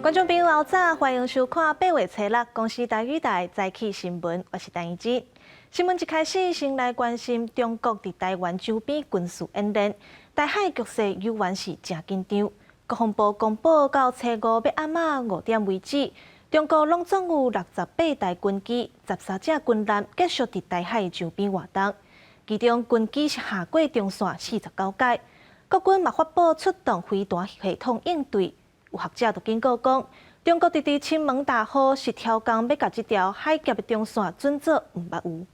觀眾朋友早，歡迎收看八月初六公視台語台早起新聞，我是陳怡之。新聞一開始，先來關心中國佇台灣周邊軍事演練，台海局勢猶原是誠緊張。國防部公布到初五欲暗暝5點為止，中國攏總有68台軍機、13隻軍艦繼續佇台海周邊活動，其中軍機是下過中線49屆。國軍嘛發布出動飛彈系統應對。有學者就警告講，中國佇佇金門大雨是刁工欲共這條海峽的中線準做毋捌有。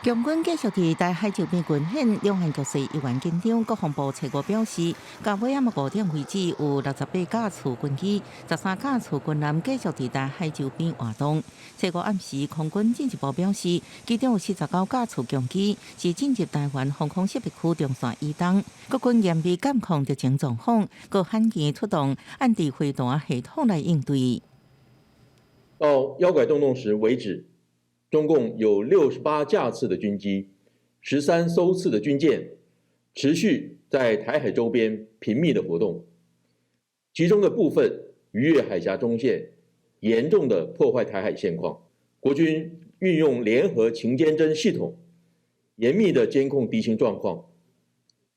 共軍繼續佇台海周邊軍演，兩岸局勢依然緊張。國防部初五表示，到尾暗5點為止，有68架次軍機、13架次軍艦繼續佇台海周邊活動。初五暗時，空軍進一步表示，其中有49架次共機是進入台灣防空識別區中線以東。國軍嚴密監控敵情狀況，閣罕見出動岸置飛彈系統來應對。到妖怪洞洞時為止，中共有68架次的軍機，13艘次的軍艦，持續在台海周邊頻密的活動，其中的部分逾越海峽中線，嚴重的破壞台海現況。國軍運用聯合勤監偵系統，嚴密的監控敵情狀況，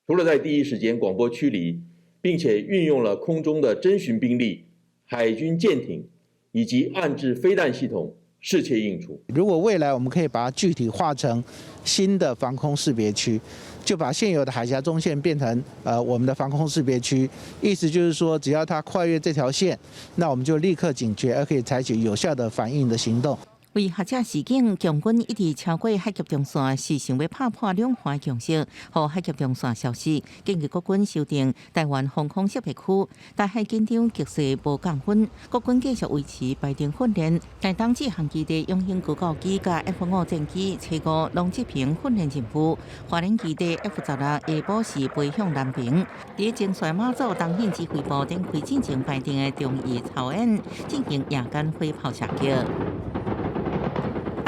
除了在第一時間廣播驅離，並且運用了空中的偵巡兵力、海軍艦艇以及岸置飛彈系統。適切應處。如果未來我們可以把它具體化成新的防空識別區，就把現有的海峽中線變成我們的防空識別區，意思就是說，只要它跨越這條線，那我們就立刻警覺，而可以採取有效的反應的行動。為核證示警，共軍一直超過海峽中線，是想欲拍破兩岸共識，予海峽中線消失。建議國軍修訂台灣防空識別區，台海緊張局勢無降溫，國軍繼續維持排定訓練。台東志航基地永興高教機佮 F-5戰機，初五攏執行訓練任務。花蓮基地 F-16下晡是飛向南平，佇前線馬祖東引指揮部展開進前排定的中意操演，進行夜間火炮射擊。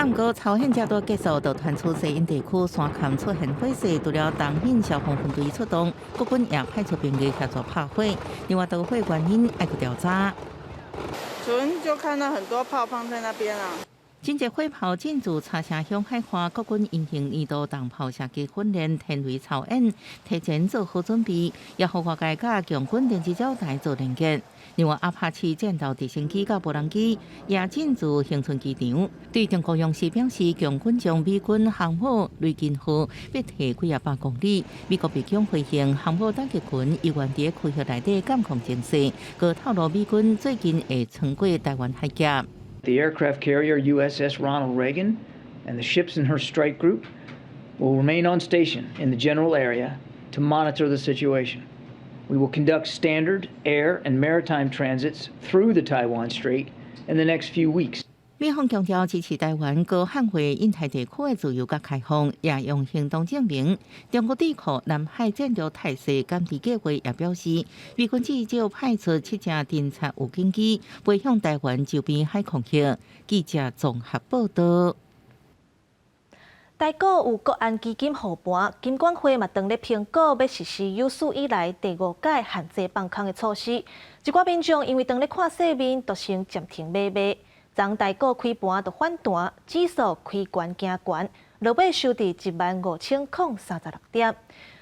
毋過操演才拄結束，就傳出西引地區山崁出現火勢，除了東引消防分隊出動，國軍也派出兵力協助拍火。另外，導火原因愛閣調查。昨天就看到很多炮放在那邊啊。真濟火炮進駐茶社鄉海岸，國軍因應年度重炮射擊訓練天雷操演，提前做好準備，也予外界佮共軍電子照台做連結。另外，阿帕奇戰鬥直升機佮無人機也進駐恆春機場。對中國央視表示，共軍將美軍航母雷根號逼退幾仔百公里。美國白宮回應，航母打擊群猶原佇區域內底監控情勢，閣透露美軍最近會穿過台灣海峽。 The aircraft carrier USS Ronald Reagan and the ships in her strike group will remain on station in the general area to monitor the situation. We will conduct standard air and maritime transits through the Taiwan Strait in the next few weeks. 美方強調支持台灣閣捍衛印太地區的自由佮開放，也用行動證明。中國智庫南海戰略態勢監視計劃也表示，美軍至少派出七架偵察預警機飛向台灣周邊海空域。記者綜合報道。台股有國安基金護盤，金管會嘛當咧評估欲實施有史以來第五屆限制放空的措施。一寡民眾因為當咧看世面，就先暫停買賣。昨台股開盤就反彈，指數開懸行懸，落尾收佇15,036點。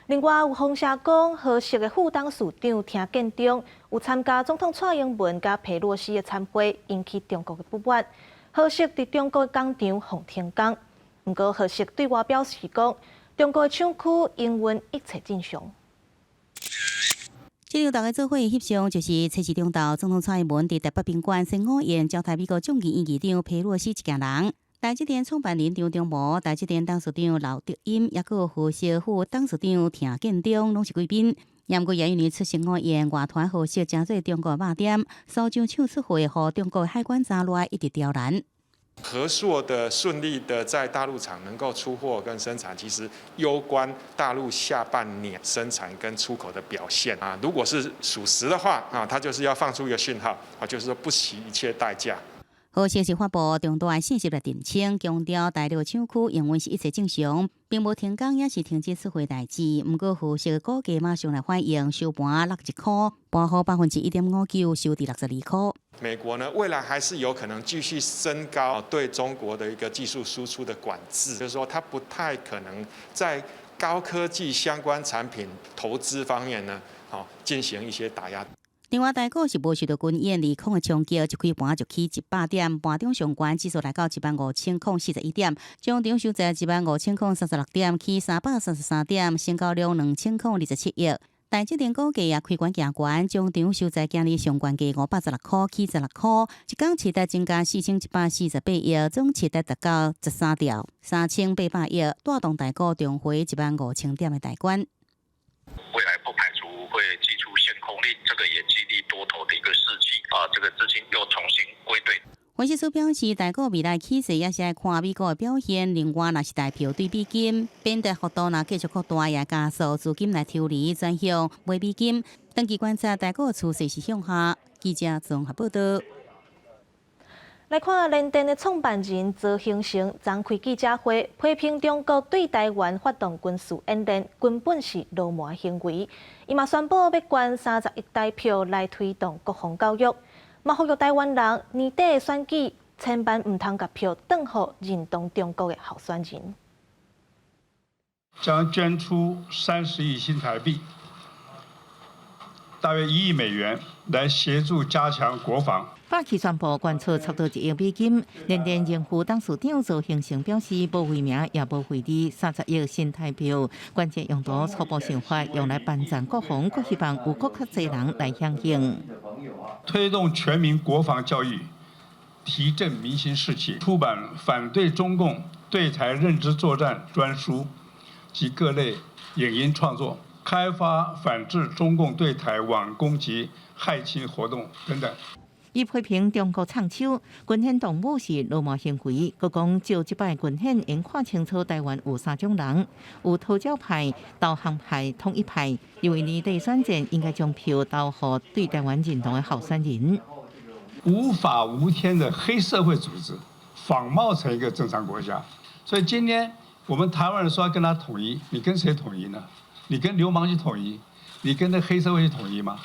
另外有風聲講，和碩的副董事長程建中有參加總統蔡英文佮佩洛西的參會，引起中國的不滿。和碩佇中國工廠予停工，毋過和碩對外表示講，中國的廠區營運一切正常。這場大家做伙翕相，就是初四中晝，總統蔡英文佇台北賓館先午宴招待美國眾議院議長佩洛西一行人。台積電創辦人張忠謀、台積電董事長劉德音，抑閣和碩副董事長程建中，攏是貴賓。毋過也因為出席午宴，外傳和碩誠做中國肉店，蘇州廠出貨，予中國海關查落來，一直刁難。和碩的順利的在大陸廠能夠出貨跟生產，其實攸關大陸下半年生產跟出口的表現啊。如果是屬實的話啊，它就是要放出一個訊號啊，就是說不惜一切代價。好消息發布重大信息來澄清，強調大陸廠區營運是一切正常，並無停工，也是停止出貨代誌。毋過荷式股價馬上來反應，收盤61塊，盤後1.59%，收佇62塊。美國呢，未來還是有可能繼續升高對中國的一個技術輸出的管制，就是說，它不太可能在高科技相關產品投資方面呢，好進行一些打壓。另外，台股是無受到軍演利空的衝擊，一開盤就起100點，盤中上懸指數來到15,041點，終場收在15,036點，起333點，成交量2027億。台積電股價也開懸行懸，終場收在今日上懸價516塊，起16塊，一工市值增加4148億，總市值達到13兆3800億，帶動台股重回15,000點的大關。未來不排除會祭出限空令，這個也激勵多頭的一個士氣啊，這個資金又重新歸隊。分析師表示，台股未來起勢也是愛看美國的表現。另外，若是台票對美金貶值幅度若繼續擴大，也加速資金來抽離轉向買美金。長期觀察台股趨勢是向下。記者綜合報道。來看聯電的創辦人曹興誠，昨開記者會批評中國對台灣發動軍事演練，根本是流氓行為。伊嘛宣布欲捐30億台票來推動國防教育，嘛呼籲台灣人年底的選舉，千萬毋通共票轉予認同中國的候選人。將捐出30億新台幣，大約1億美元，來協助加強國防。霸氣宣布捐出差不多1億美金，聯電榮譽董事長曹興誠表示，無為名也無惠利，30億新台票，關鍵用途初步想法用來幫助國防，閣希望有閣較濟人來響應。推動全民國防教育，提振民心士氣，出版反對中共對台認知作戰專書及各類影音創作，開發反制中共對台網攻擊駭侵活動等等。伊批評中國插手軍演動武是流氓行為，閣講藉這擺軍演會看清楚台灣有三種人，有討剿派、投降派、統一派，認為年底選戰應該將票投予對台灣認同的候選人。無法無天的黑社會組織，仿冒成一個正常國家，所以今天我們台灣人說要跟他統一，你跟誰統一呢？你跟流氓去統一？你跟那黑社會去統一嗎？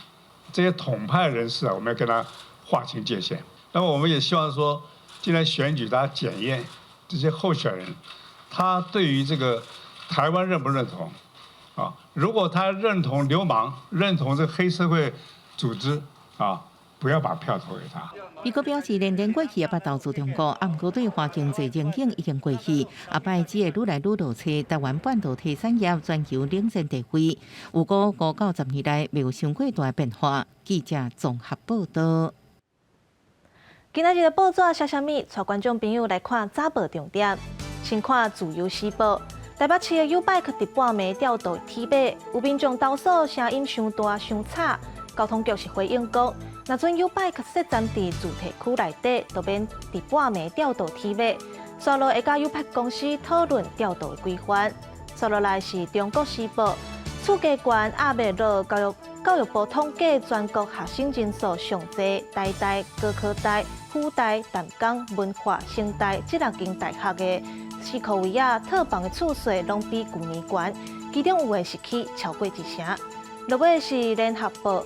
這些統派人士啊，我們要跟他劃清界限。那麼我們也希望說，進來選舉，大家檢驗這些候選人，他對於這個台灣認不認同？啊，如果他認同流氓，認同這個黑社會組織，啊，不要把票投給他。伊閣表示，聯電過去也捌投資中國，啊，毋過對華經濟前景已經過去，後擺只會愈來愈落揣台灣半導體產業全球領先地位。有過5到10年來未有傷過大變化。記者綜合報道。今仔日的報紙寫啥物？帶觀眾朋友來看早報重點。先看《自由時報》，台北市的YouBike佇半暝吊道鐵馬，有民眾投訴聲音傷大傷吵。交通局是回應講，若準 YouBike 設站佇住宅區內底，就免佇半暝吊道鐵馬。紲落會佮 YouBike 公司討論吊道的規範。紲落來是《中國時報》，厝價懸壓袂落，教育部統計全國學生人數上濟，台大、高科大、輔大、淡江、文化、成大這六間大學的西科位仔套房的厝稅攏比舊年懸，其中有的是起超過一成。落尾是聯合報，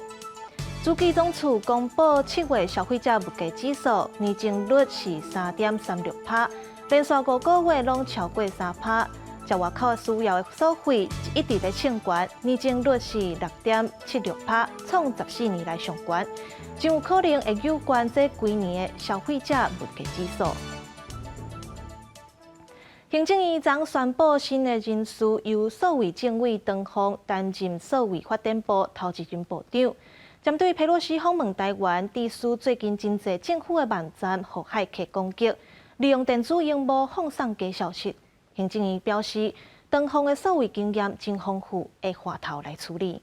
主計總處公布7月消費者物價指數年增率是3.36%，連續5個月攏超過3%。食外口需要的所費一直咧衝懸，年增率是6.76%，創14年來上懸，真有可能會有關這幾年的消費者物價指數。行政院昨宣布新的人事，由數位政委唐鳳擔任數位發展部頭一任部長。針對佩洛西訪問台灣，指出最近真濟政府的網站予駭客攻擊，利用電子螢幕放送假消息。行政院表示，唐鳳的數位經驗真豐富，會劃頭來處理。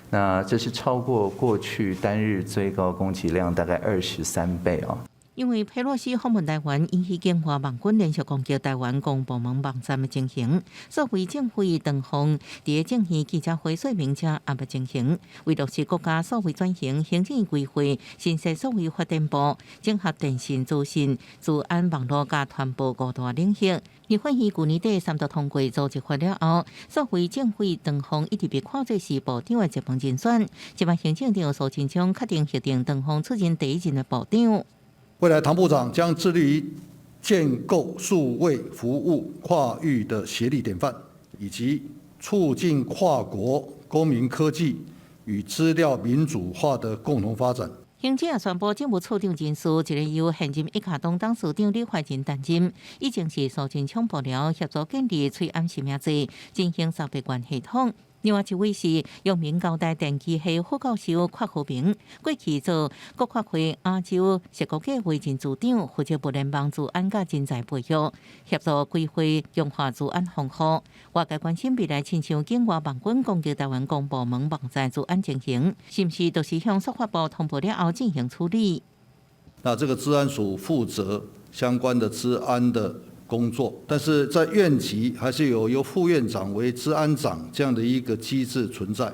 那這是超過過去單日最高攻擊量大概23倍哦。因為佩洛西訪問台灣，引起境外網軍連續攻擊台灣公部門網站的情形。數位政府唐鳳佇眾議院記者會說明這案的情形，為落實國家數位轉型，行政院規劃新設數位發展部，整合電信、資訊、資安、網路佮傳播五大領域。立法院舊年底三讀通過組織法了後，數位政府唐鳳一直被看做是部長的接班人選。這擺行政長蘇貞昌確定核定唐鳳出任第一任的部長。未來，唐部長將致力於建構數位服務跨域的協力典範，以及促進跨國公民科技與資料民主化的共同發展。行政院宣布政務處長人事，一个由現任一卡通董事長李懷仁擔任，以前是蘇貞昌幕僚協助建立喙罨實名制，進行三百關系統。另外一位是陽明交大電機系副教授郝和平，過去做國發會亞洲矽谷計畫人資長，負責物聯網資安佮人才培育，協助規劃強化資安防護。外界關心未來親像境外網軍攻擊台灣公部門網站資安情形，是毋是就是向司法部通報了後進行處理？那這個資安署負責相關的資安的工作，但是在院級還是有由副院長為資安長這樣的一個機制存在。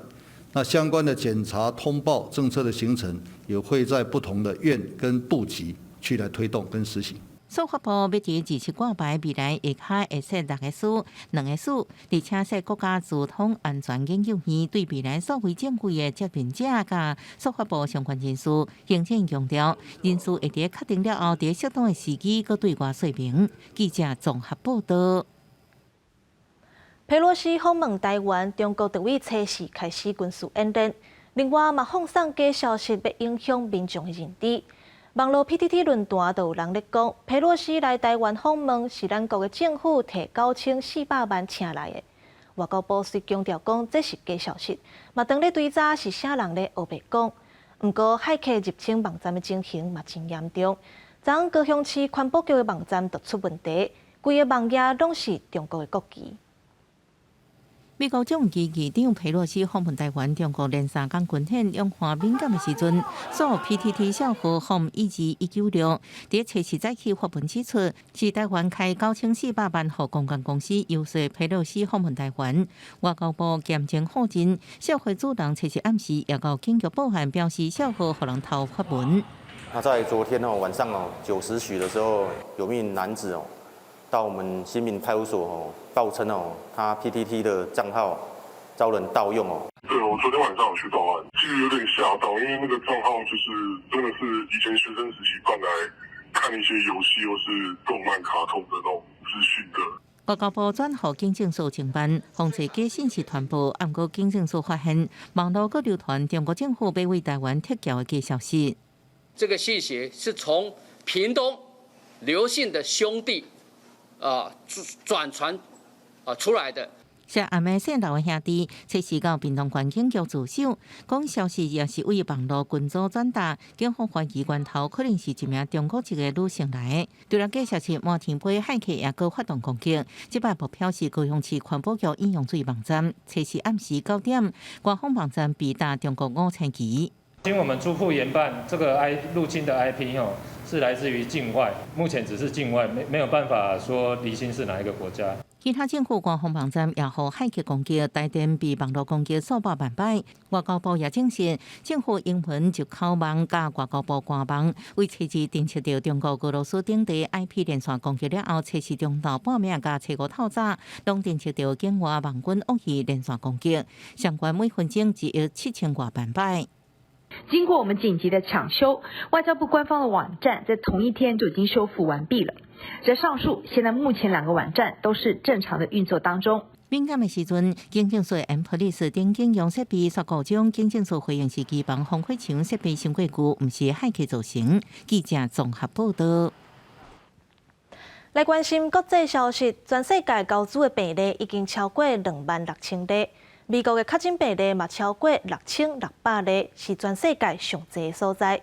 那相關的檢查、通報、政策的形成，也會在不同的院跟部級去來推動跟實行。司法部欲佇27掛牌未來下跤會設六个司、兩个署，而且設國家資通安全研究院，對未來數位政府的責任者佮司法部相關人士，行政強調，人事會佇確定了後，佇適當的時機閣對外說明。記者綜合報道。佩洛西訪問台灣，中國特位測試開始軍事演練，另外嘛放送假消息，欲影響民眾的認知。網路 PTT 論壇就有人咧講，佩洛西來台灣訪問是咱國的政府提9400萬請來的。外交部雖強調講這是假消息，嘛當咧追查是啥人咧烏白講。毋過駭客入侵網站的情形嘛真嚴重，昨昏高雄市環保局的網站就出問題，規个網頁攏是中國的國旗。美國眾議議長佩洛西訪問台灣，中國連三工軍演兩岸敏感的時陣，所有 PTT 帳號 Home 12196，佇初四早起發文指出，是台灣開9400萬予公關公司遊說佩洛西訪問台灣。外交部嚴正否認，帳號主人初四暗時也到警局報案，表示帳號予人偷發文。那在昨天哦晚上哦9時許的時候，有名男子哦到我們新民派出所哦報稱哦，他 PTT 的賬號遭人盜用哦。對，我昨天晚上有去報案，其實有點嚇到，因為那個賬號就是真的是以前學生時期辦來看一些遊戲或是動漫卡通的那種資訊的。外交部轉予警政署偵辦，防制假信息傳播。毋過警政署發現網路閣流傳中國政府欲為台灣撤僑的假消息。這個信息是從屏東劉姓的兄弟啊轉傳啊出來的。涉案的姓劉的兄弟，測試到屏東縣警局自首，講消息也是為網路群組轉達，警方懷疑源頭可能是一名中國籍的女性來的。除了假消息，滿天飛駭客也閣發動攻擊，這擺目標是高雄市環保局飲用水網站，測試暗時9點，官方網站被打中國五星旗。經我們初步研判，這個 I 入侵的 IP 哦，是來自於境外，目前只是境外，沒有辦法說釐清是哪一個國家。其他政府官方網站也予駭客攻擊，台電被網路攻擊數百萬擺。外交部也證實，政府英文入口網佮外交部官網，為初二偵測到中國、俄羅斯等地 IP 連線攻擊了後，測試中晝半暝佮初五透早，攏偵測到境外網軍惡意連線攻擊，相關每分鐘1億7000外萬擺。經過我們緊急的搶修，外交部官方的網站在同一天就已經修復完畢了。在上述，現在目前兩個網站都是正常的運作當中。敏感的時陣，警政署 M Police 等警用設備煞故障，警政署回應是機房防火牆設備傷過舊，毋是駭客造成。記者綜合報道。來關心國際消息，全世界猴痘的病例已經超過26,000例。美國的確診病例嘛超過6600例，是全世界上濟的所在。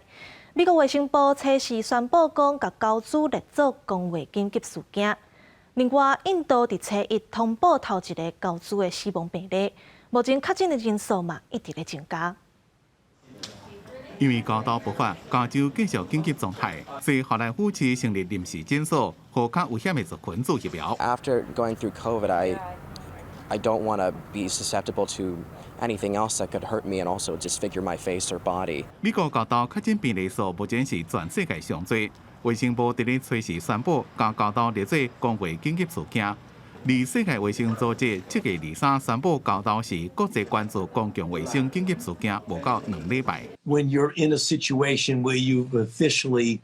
美國衛生部初四宣布講，共猴痘列做公衛緊急事件。另外，印度佇初一通報頭一个猴痘的死亡病例，目前確診的人數嘛一直咧增加。因為猴痘爆發，加州繼續緊急狀態，所以荷蘭府市成立臨時診所，予較危險的族群注疫苗。 After going through COVID, I don't want to be susceptible to anything else that could hurt me and also disfigure my face or body. 美國猴痘確診病例數目前是全世界上濟，衛生部佇咧初時宣布將猴痘列做公衛緊急事件。而世界衛生組織7月23宣布猴痘是國際關注公共衛生緊急事件，無夠2禮拜。 When you're in a situation where you've officially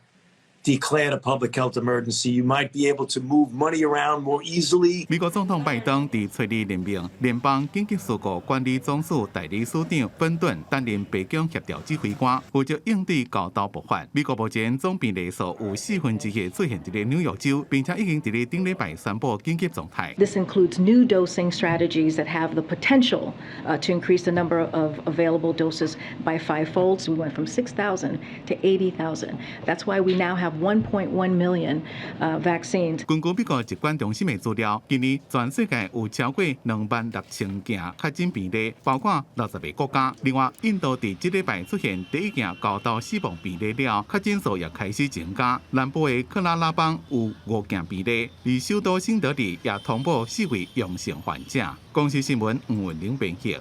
declared a public health emergency, you might be able to move money around more easily. 美國總統拜登佇初二任命聯邦緊急事故管理總署代理署長本頓擔任白宮協調指揮官，負責應對猴痘爆發。美國目前總病例數有1/4出現佇咧紐約州，並且已經佇咧頂禮拜宣布緊急狀態。 This includes new dosing strategies that have the potential to increase the number of available doses by fivefold. So we went from 6,000 to 80,000. That's why we now have 1.1 million vaccines. 根據美國疾管中心的資料，今年全世界有超過26,000件確診病例，包括60個國家。另外，印度佇這禮拜出現第一件猴痘死亡病例了，確診數也開始增加。南部的克拉拉邦有五件病例，而首都新德里也通報四位陽性患者。公視新聞吳文玲編譯。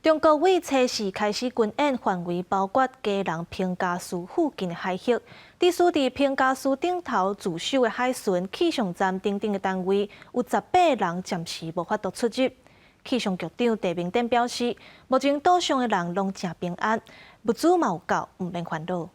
中國為初四開始軍演，範圍包括基隆彭佳嶼附近的海域。致使佇彭佳嶼頂頭駐守的海巡、氣象站等等的單位，有18人暫時無法度出入。氣象局長鄭明典表示，目前島上的人攏誠平安，物資嘛有夠，毋免煩惱。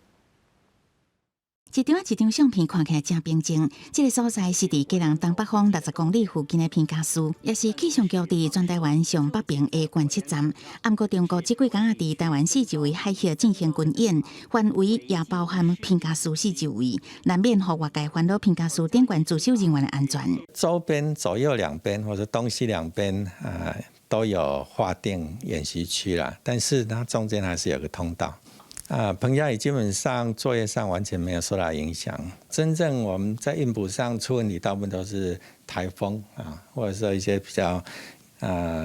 一張一張相片看起來誠平靜。這个所在是佇基隆東北方60公里附近的彭佳嶼，也是氣象局佇全台灣上北邊的觀測站。毋過中國這幾工仔佇台灣四周圍海域進行軍演，範圍也包含彭佳嶼四周圍，難免予外界煩惱彭佳嶼頂懸駐守人員的安全。周邊左右兩邊或者東西兩邊啊，都有劃定演習區啦，但是它中間還是有個通道。啊，彭佳嶼基本上作業上完全沒有受到影響。真正我們在應補上出問題，大部分都是颱風啊，或者說一些比較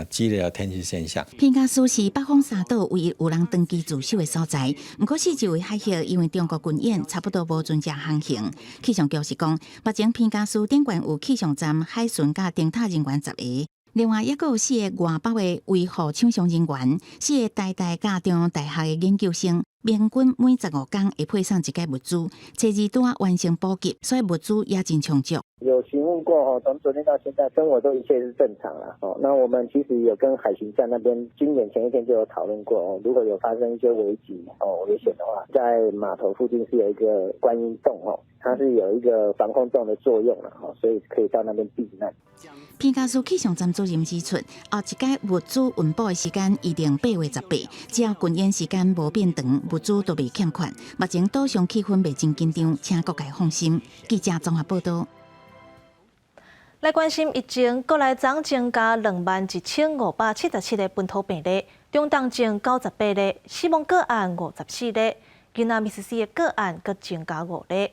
激烈的天氣現象。彭佳嶼是北方沙島唯一有人長期駐守的所在，毋過四周圍海域因為中國軍演，差不多無船隻航行。氣象局是講，目前彭佳嶼頂懸有氣象站、海巡佮燈塔人員10个。另外，抑閣有四个外包的維護廠商人員，四个台大佮中央大學的研究生，平均每15工會配送一擺物資。初二拄仔完成補給，所以物資也真充足。有詢問過哦，從昨天到現在，生活都一切是正常啦。哦，那我們其實有跟海巡站那邊軍演前一天就有討論過哦，如果有發生一些危急哦危險的話，在碼頭附近是有一個觀音洞哦，它是有一個防空洞的作用啦，所以可以到那邊避難。彭佳嶼氣象站主任指出，後一擺物資運補的時間預定8月18，只要軍演時間無變長，物資都袂欠缺。目前島上氣氛袂真緊張，請各界放心。記者綜合報道。來關心疫情，國內昨增加21,577个本土病例，中重症98例，死亡個案54例，囡仔瀕死的個案閣增加五例。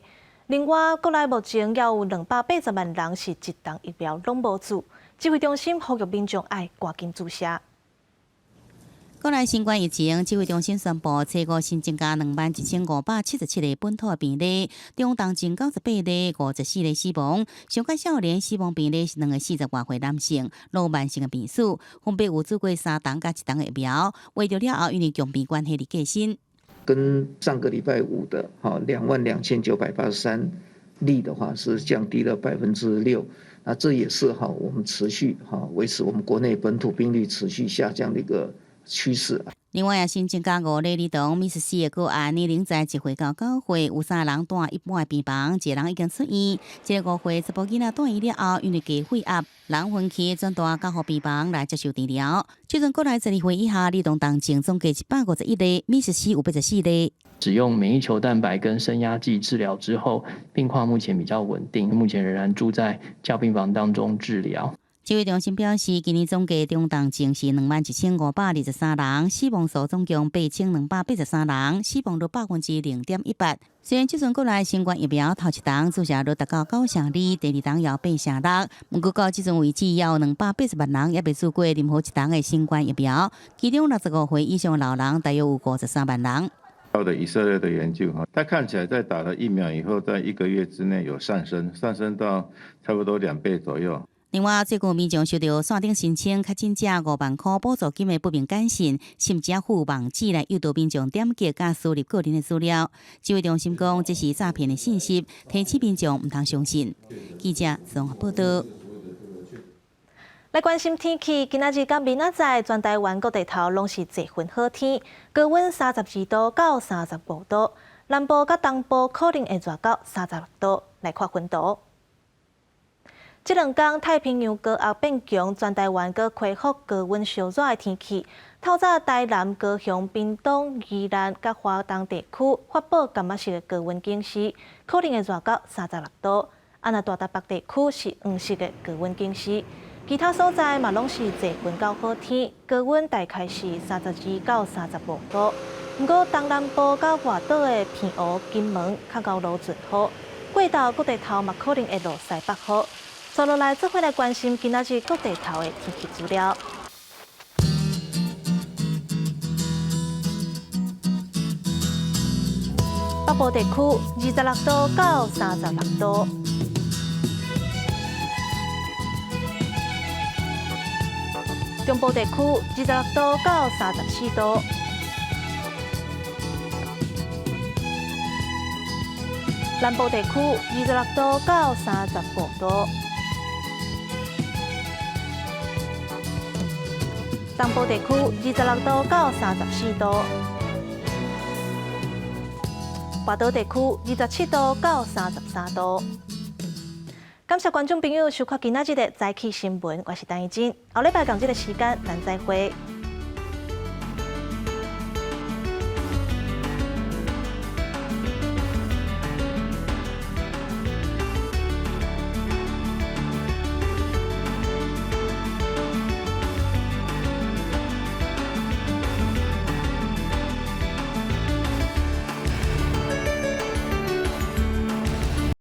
另外，國內目前猶有280萬人是一劑疫苗攏無注，指揮中心呼籲民眾愛趕緊注射。國內新冠疫情指揮中心宣布，初五新增加21,577个本土病例，中重症98例，54个死亡。上較少年死亡病例是兩个40外歲男性，攏慢性的病史，分別有注過三劑佮一劑疫苗，打著了後因為共病關係而過身。跟上個禮拜五的哈22,983例的話，是降低了6%。那這也是哈我們持續哈維持我們國內本土病例持續下降的一個趨勢。另外，也新增加五例兒童瀕死的個案，年齡在1歲到9歲，有三人蹛一般的病房，一个人已經出院。一个5歲查埔囡仔住院了後，因為低血壓，人分期轉蹛加護病房來接受治療。這陣國內12歲以下兒童重症總計151例，瀕死有84例。使用免疫球蛋白跟升壓劑治療之後，病況目前比較穩定，目前仍然住在加護病房當中治療。指揮中心表示，今年總計中重症是21,523人，死亡數總共8,283人，死亡率0.18%。雖然這陣國內新冠疫苗頭一針注射率達到9.2%，第二針有8.6，毋過到這陣為止，猶有280萬人猶未注過任何一針的新冠疫苗，其中65歲以上老人大約有53萬人。的以色列的研究哈，它看起來在打了疫苗以後，在一個月之內有上升，上升到差不多2倍左右。另外，最近民眾收到線頂申請確診者5萬箍補助金的不明簡訊，甚至附網址來誘導民眾點擊佮輸入個人的資料。指揮中心講，這是詐騙的信息，提醒民眾毋通相信。記者綜合報道。來關心天氣，今仔日佮明仔載，全台灣各地頭攏是濟雲好天，高溫32度到35度，南部佮東部可能會熱到36度。來看雲圖。這兩工太平洋高壓變強，全台灣閣恢復高溫燒熱的天氣。透早台南、高雄、屏東、宜蘭佮花東地區發布柑仔色的高溫警示，可能會熱到36度。啊，若大台北地區是黃色的高溫警示，其他所在嘛攏是濟雲到好天，高溫大概是32到35度。毋過東南部佮外島的澎湖、金門較𠢕落陣雨，過晝各地頭嘛可能會落西北雨。接落來，做伙來關心今仔日各地頭的天氣資料。北部地區26度到36度，中部地區26度到34度，南部地區26度到35度。東部地區26度到34度，外島地區27度到33度。感謝觀眾朋友收看今仔日的早起新聞，我是陳怡靜。後禮拜仝這个時間，咱再會。